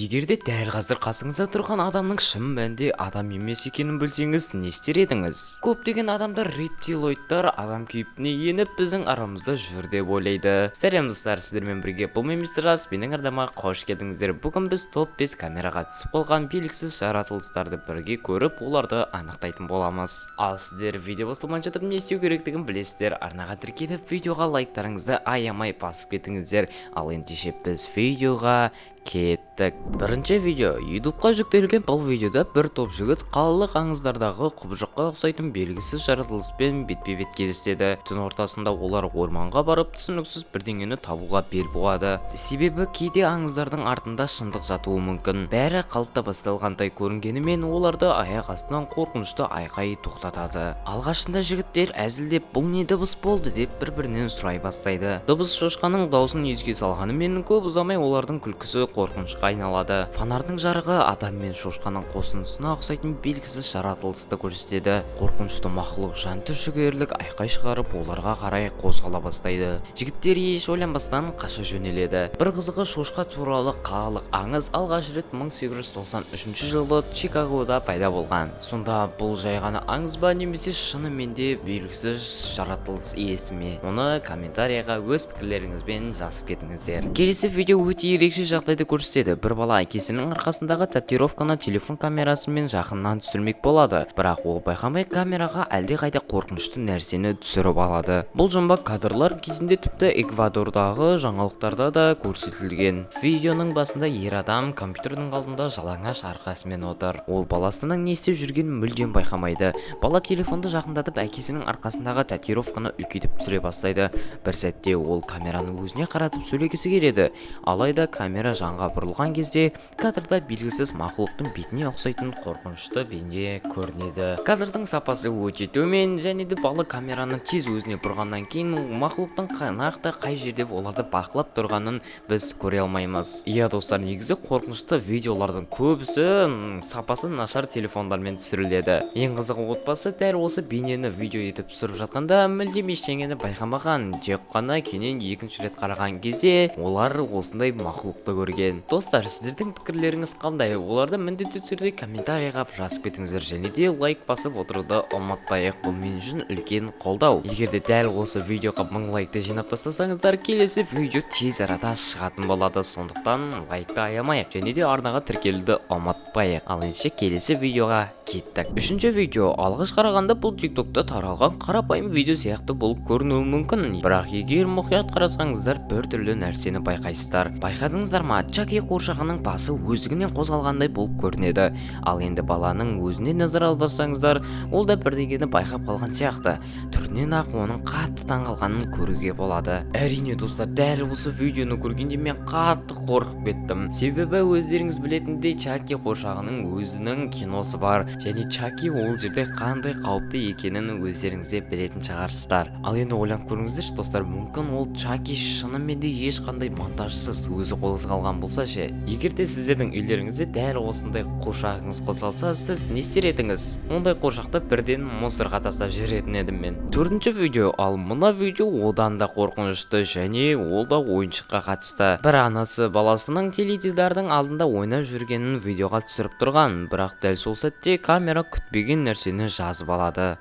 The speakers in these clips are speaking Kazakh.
Егер де дәл қазір қасыңызда тұрған адамның шын мәнінде адам емес екенін білсеңіз, не істер едіңіз? Көптеген адамдар рептилоидтар адам кейпіне еніп, біздің арамызда жүр деп ойлайды. Сәлем, достар, сіздермен бірге бұл мен, Мистер Жас. Менің арнама қош келдіңіздер. Бүгін біз топ 5 камераға түсіп қалған белгісіз жаратылыстарды бірге көріп, оларды анықтайтын боламыз. Ал сіздер видео басталмай жатып не істеу керектігін білесіздер. Арнаға тіркеліп, видеоға лайктарыңызды аямай басып кетіңіздер. Ал ендеше біз видеоға кеттік. Бірінші видео Ютубқа жүктелген. Бұл видеода бір топ жігіт қалалық аңыздардағы құбыжыққа ұқсайтын белгісіз жаратылыспен бетпе-бет кездеседі. Түн ортасында олар орманға барып, түсініксіз бірдеңені табуға бел буады. Себебі кейде аңыздардың артында шындық жатуы мүмкін. Бәрі қалыпты басталғандай көрінгенімен, оларды аяқ астынан қорқынышты айқай тоқтатады. Алғашында жігіттер әзілдеп, «Бұл не дыбыс болды?» деп бір-бірінен сұрай бастайды. Дыбыс шошқаның даусын еске салғанымен, көп ұзамай олардың күлкісі қорқынышқа айналады. Фонардың жарығы адам мен шошқаның қосындысына ұқсайтын белгісіз жаратылысты көрсетеді. Қорқынышты мақұлық жан түршігерлік айқай шығарып, оларға қарай қозғала бастайды. Жігіттер еш ойланбастан қаша жөнеледі. Бір қызығы, шошқа туралы қалалық аңыз алғаш рет 1893 жылы Чикагода пайда болған. Сонда бұл жай ғана аңыз ба немесе шынымен де белгісіз жаратылыс иесі ме? Оны комментарияға өз пікірлеріңізбен жазып кетіңіздер. Келесі видео өте ерекше жағдайды көрсетеді. Бір бала әкесінің арқасындағы татуировканы телефон камерасымен жақыннан түсірмек болады, бірақ ол байқамай камераға әлдеқайда қорқынышты нәрсені түсіріп алады. Бұл жұмбақ кадрлар кезінде тіпті Эквадордағы жаңалықтарда да көрсетілген. Видеоның басында ер адам компьютердің алдында жалаңаш арқасымен отыр. Ол баласының не істеп жүргенін мүлдем байқамайды. Бала телефонды жақындатып, әкесінің арқасындағы татуировканы үлкейтіп түсіре бастайды. Бір сәтте ол камераны өзіне қаратып сөйлегісі келеді. Алайда камера жанға бұрылған кезде кадрда белгісіз мақұлықтың бетіне ұқсайтын қорқынышты бейне көрінеді. Кадрдың сапасы өте төмен және де бала камераны тез өзіне бұрғаннан кейін мақұлықтың нақты қай жерде оларды бақылап тұрғанын біз көре алмаймыз. Иә, достар, негізі қорқынышты видеолардың көбісі сапасы нашар телефондармен түсіріледі. Ең қызығы, отбасы дәл осы бейнені видео етіп түсіріп жатқанда мүлдем ештеңені байқамаған. Тек қана кейіннен екінші рет қараған кезде олар осындай мақұлықты көрген. Достар, сіздердің пікірлеріңіз қандай? Оларды міндетті түрде комментарийға жазып кетіңіздер және де лайк басып отыруды ұмытпайық. Бұл мен үшін үлкен қолдау. Егер де дәл осы видеоға 1000 лайкты жинап тастасаңыздар, келесі видео тез арада шығатын болады. Сондықтан лайкты аямайық және де арнаға тіркелуді ұмытпайық. Ал ендеше келесі видеоға кеттік. Үшінші видео. Алғаш қарағанда бұл Тиктокта таралған қарапайым видео сияқты болып көрінуі мүмкін, бірақ егер мұқият қарасаңыздар, біртүрлі нәрсені байқайсыздар. Байқадыңыздар ма, Чаки қуыршағының басы өздігінен қозғалғандай болып көрінеді. Ал енді баланың өзіне назар аударсаңыздар, ол да бірдеңені байқап қалған сияқты. Түрінен ақ оның қатты таңғалғанын көруге болады. Әрине, достар, дәл осы видеоны көргенде мен қатты қорқып кеттім. Себебі өздеріңіз білетіндей, Чаки қуыршағының өзінің киносы бар және Чаки ол жерде қандай қауіпті екенін өздеріңіз де білетін шығарсыздар. Ал енді ойланып көріңіздерші, достар, мүмкін, ол Чаки шынымен де ешқандай монтажсыз өзі қозғалған болса ше? Егер де сіздердің үйлеріңізде дәл осындай қуыршағыңыз қозғалса, сіз не істер едіңіз? Ондай қуыршақты бірден мусорға тастап жіберетін едім мен. Төртінші видео. Ал мына видео одан да қорқынышты және ол да ойыншыққа қатысты. Бір анасы баласының теледидардың алдында ойнап жүргенін видеоға түсіріп тұрған, бірақ дәл сол сәтте камера күтпеген нәрсені жазып алады.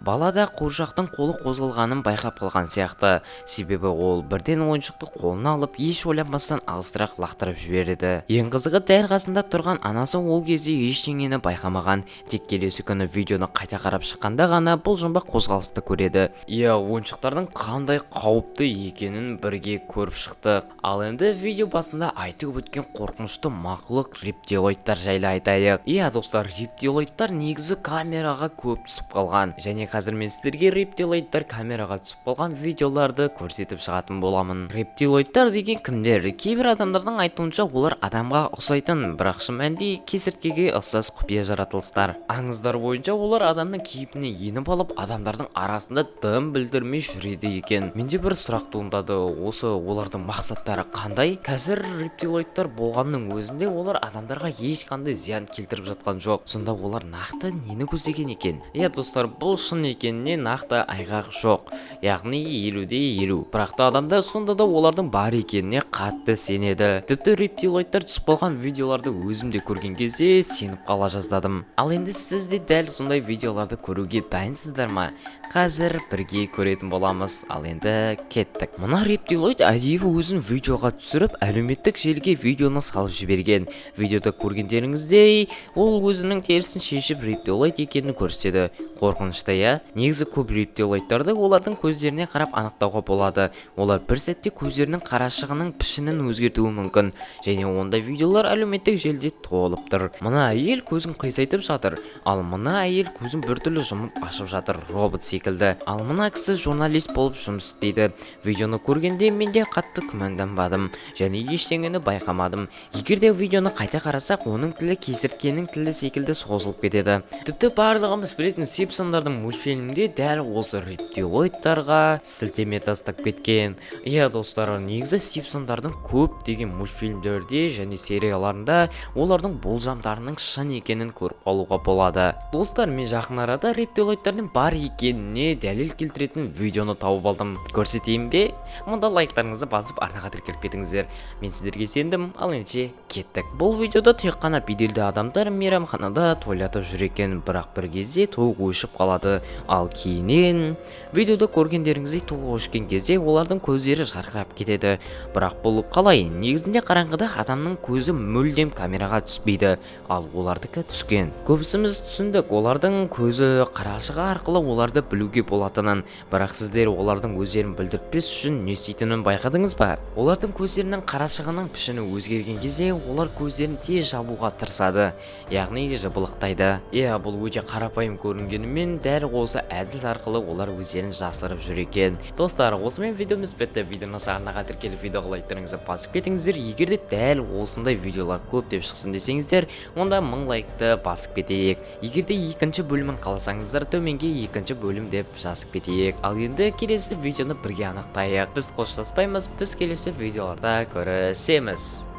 Бала да қуыршақтың қолы қозғалғанын байқап қалған сияқты. Себебі ол бірден ойыншықты қолына алып, еш ойланбастан алысырақ лақтырып жібереді. Ең қызығы, дәл қасында тұрған анасы ол кезде ештеңені байқамаған. Тек келесі күні видеоны қайта қарап шыққанда ғана бұл жұмбақ қозғалысты көреді. Иә, ойыншықтардың қандай қауіпті екенін бірге көріп шықтық. Ал енді видео басында айтып өткен қорқынышты мақұлық рептилоидтар жайлы айтайық. Иә, достар, рептилоидтар негізі камераға көп түсіп қалған және қазір мен сіздерге рептилоидтар камераға түсіп қалған видеоларды көрсетіп шығатын боламын. Рептилоидтар деген кімдер? Кейбір адамдардың айтуынша, олар адамға ұқсайтын, бірақ шын мәнінде кесірткеге ұқсас құпия жаратылыстар. Аңыздар бойынша, олар адамның кейпіне еніп алып, адамдардың арасында дым білдірмей жүреді екен. Менде бір сұрақ туындады: осы олардың мақсаттары қандай? Қазір рептилоидтар болғанның өзінде олар адамдарға ешқандай зиян келтіріп жатқан жоқ. Сонда олар нақты нені көздеген екен? Иә, достар, бұл шын шын екеніне нақты айғақ жоқ, яғни 50-де 50. Бірақ та адамдар сонда да олардың бар екеніне қатты сенеді. Тіпті рептилоидтар түсіп қалған видеоларды өзім де көрген кезде сеніп қала жаздадым. Ал енді сіз де дәл сондай видеоларды көруге дайынсыздар ма? Қазір бірге көретін боламыз. Ал енді кеттік. Мына рептилоид әдейі өзін видеоға түсіріп, әлеуметтік желіге видеоны салып жіберген. Видеода көргендеріңіздей, ол өзінің терісін шешіп, рептилоид екенін көрсетеді. Қорқынышты, иә? Негізі көп рептилоидтарды олардың көздеріне қарап анықтауға болады. Олар бір сәтте көздерінің қарашығының пішінін өзгертуі мүмкін және ондай видеолар әлеуметтік желіде толып тұр. Мына әйел көзін қисайтып жатыр, ал мына әйел көзін біртүрлі жұмып ашып жатыр, робот секілді. Ал мына кісі журналист болып жұмыс істейді. Видеоны көргенде мен де қатты күмәнданбадым және ештеңені байқамадым. Егер де видеоны қайта қарасақ, оның тілі кесірткенің тілі секілді созылып кетеді. Тіпті барлығымыз білетін «Симпсондардың» мультфильмінде дәл осы рептилоидтарға сілтеме тастап кеткен. Иә, достар, негізі «Симпсондардың» көптеген мультфильмдерде және серияларында олардың болжамдарының шын екенін көріп қалуға болады. Достар, мен жақын арада рептилоидтардың бар екеніне дәлел келтіретін видеоны тауып алдым. Көрсетейін бе? Мұнда лайктарыңызды басып, арнаға тіркеліп кетіңіздер. Мен сіздерге сендім. Ал ендеше кеттік. Бұл видеода тек қана беделді адамдар мейрамханада тойлатып жүр екен, бірақ бір кезде тоқ өшіп қалады. Ал кейіннен видеода көргендеріңіздей, тоқ өшкен кезде олардың көздері жарқырап кетеді. Бірақ бұл қалай? Негізінде қараңғыда адамның көзі мүлдем камераға түспейді, ал олардікі түскен. Көбісіміз түсіндік олардың көзі қарашығы арқылы оларды білуге болатынын. Бірақ сіздер олардың өздерін білдіртпес үшін не істейтінін байқадыңыз ба? Олардың көздерінің қарашығының пішіні өзгерген кезде олар көздерін тез жабуға тырысады, яғни жыбылықтайды. Иә, бұл өте қарапайым көрінгенімен, дәл осы әдіс арқылы олар өздерін жасырып жүр екен. Достар, осымен видеомыз бітті. Видеоны арнаға тіркеліп, видеоға лайктарыңызды басып кетіңіздер. Егер де дәл осындай видеолар көптеп шықсын десеңіздер, онда 1000 лайкты басып кетейік. Егер де екінші бөлімін қаласаңыздар, төменге «екінші бөлім» деп жазып кетейік. Ал енді келесі видеоны бірге анықтайық. Біз қоштаспаймыз, біз келесі видеоларда көрісеміз.